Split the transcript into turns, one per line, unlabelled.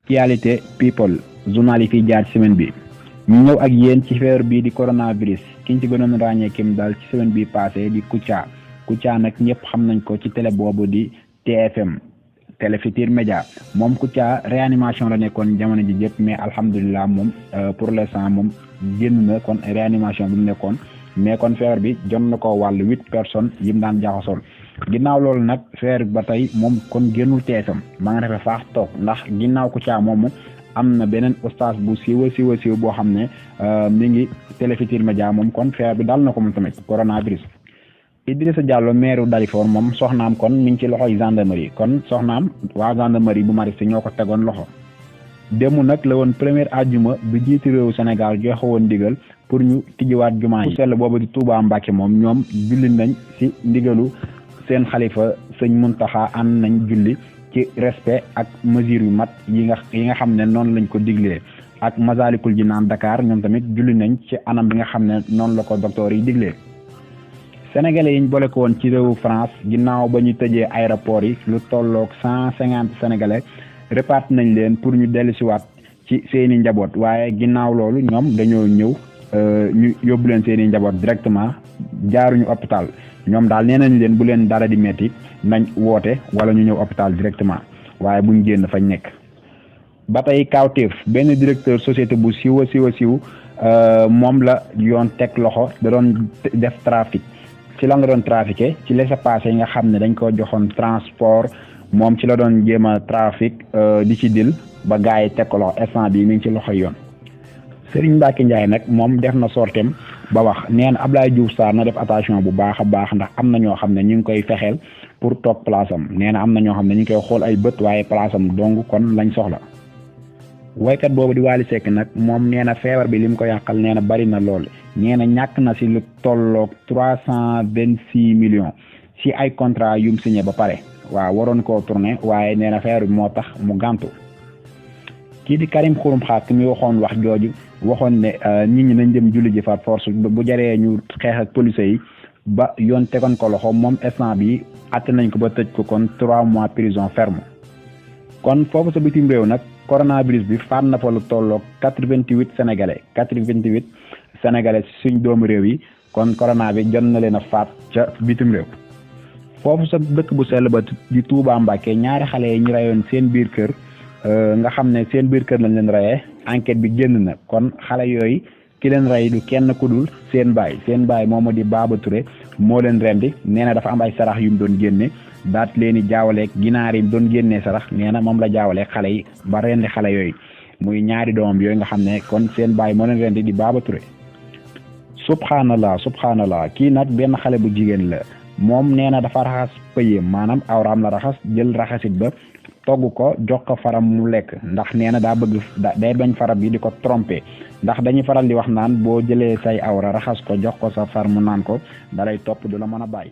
Actualité people journal yi fiy jaar ci semaine bi ñu ñëw ak yéen ci feebar bii di coronavirus kiñ ci gënoon ràññee kim daal ci semaine bi passé di Kouthia nag ñëpp xam nañ ko ci télé boobu di TFM Télé Futurs Médias moom Kouthia réanimation la nekkoon jamono ji jëpp mais alhamdulilah moom pour l'instant moom génn na kon réanimation bi mu nekkoon mais kon feebar bi jot na ko wàll 8 personnes yim daan jaxasool ginnaaw loolu nag feebar ba tey moom kon génnul teesam ma nga defee faax toog ndax ginnaaw Kouthia moomu am na beneen oustaz bu siiw boo xam ne mi ngi Télé Futurs Médias moom kon feebar bi dal na ko moom tamit coronavirus. Idrissa Diallo maire Dalifort moom soxnaam kon mi ngi ci loxoy gendarmerie kon soxnaam waa gendarmerie bu Maristes ñoo ko tegoon loxo démb nag la woon première àjjuma bi jiitu réewu Sénégal joxe woon ndigal pour ñu tijjiwaat jumaa yi sell boobu di Touba Mbacké moom ñoom julli nañ ci ndigalu seen xalifa sëñ Muntaxa ànd nañ julli ci respect ak mesure yu mat yi nga xam ne noonu lañ ko diglee ak Masalikul Jinaan Dakar ñoom tamit julli nañ ci anam bi nga xam ne noonu la ko docteur yi diglee. Sénégalais yi ñu boole ko woon ci réewu France ginnaaw ba ñu tëjee aéroport yi lu tolloog 150 sénégalais réparti nañ leen pour ñu dellusiwaat ci seeni njaboot waaye ginnaaw loolu ñoom dañoo ñëw ñu yóbbu leen seeni njaboot directement jaaruñu hôpital ñoom daal nee nañ leen bu leen dara di metti nañ woote wala ñu ñëw hôpital directement waaye buñ génn fañ nekk. ba tey kawteef benn directeur société bu siiw moom la yoon teg loxo da doon def trafic. ci la nga doon trafiqué ci laissez-passer yi nga xam ne dañ ko joxoon transport moom ci la doon jéem a trafic di ci dil ba gars yi teg ko loxo instant bi mi ngi ci loxoy yoon. Serigne Mbacké Ndiaye nag moom def na sortem ba wax nee na Abdoulaye Diouf Sarr na def attention bu baax a baax ndax am na ñoo xam ne ñu ngi koy fexeel pour toog place am nee na am na ñoo xam ne ñu ngi koy xool ay bët waaye place am dong kon lañ soxla. woykat boobu di Wally Seck nag moom nee na feebar bi li mu ko yàqal nee na bari na lool nee na ñàkk na si lu tolloog 326 millions si ay contrat yu mu signé ba pare waaw waroon koo tourné waaye nee na feebar bi moo tax mu gàntu. kii di Karim Xurum Xaq mi waxoon wax jooju waxoon ne nit ñi nañ dem julli ji fa force bu jaree ñu xeex ak police yi ba yoon tegoon ko loxo moom instant bi àtte nañ ko ba tëj ko kon 3 mois prison ferme. kon foofu sa bitim réew nag coronavirus bi faat na fa lu tolloog 88 sénégalais suñ doomu réew yi kon corona bi jot na leen a faat ca bitim réew. foofu sa dëkk bu sell ba di Touba Mbacké ñaari xale yi ñu reyoon seen biir kër nga xam ne seen biir kër lañ leen reyee enquête bi génn na kon xale yooyu ki leen rey du kenn ku dul seen baay moomu di Baba Touré moo leen rendi nee na dafa am ay sarax yu mu doon génne daat leen di jaawaleeg ginaar yi doon génnee sarax nee na moom la jaawaleeg xale yi ba rendi xale yooyu muy ñaari doomam yooyu nga xam ne kon seen baay moo leen rendi di Baba Touré. subhanallah kii nag benn xale bu jigéen la moom nee na dafa raxas pëyeem maanaam awraam la raxas jël raxasit ba togg ko jox ko faram mu lekk ndax nee na daa bëgg day bañ faram yi di ko tromper ndax dañuy faral di wax naan boo jëlee say awra raxas ko jox ko sa far mu naan ko dalay topp du la mën a bàyyi.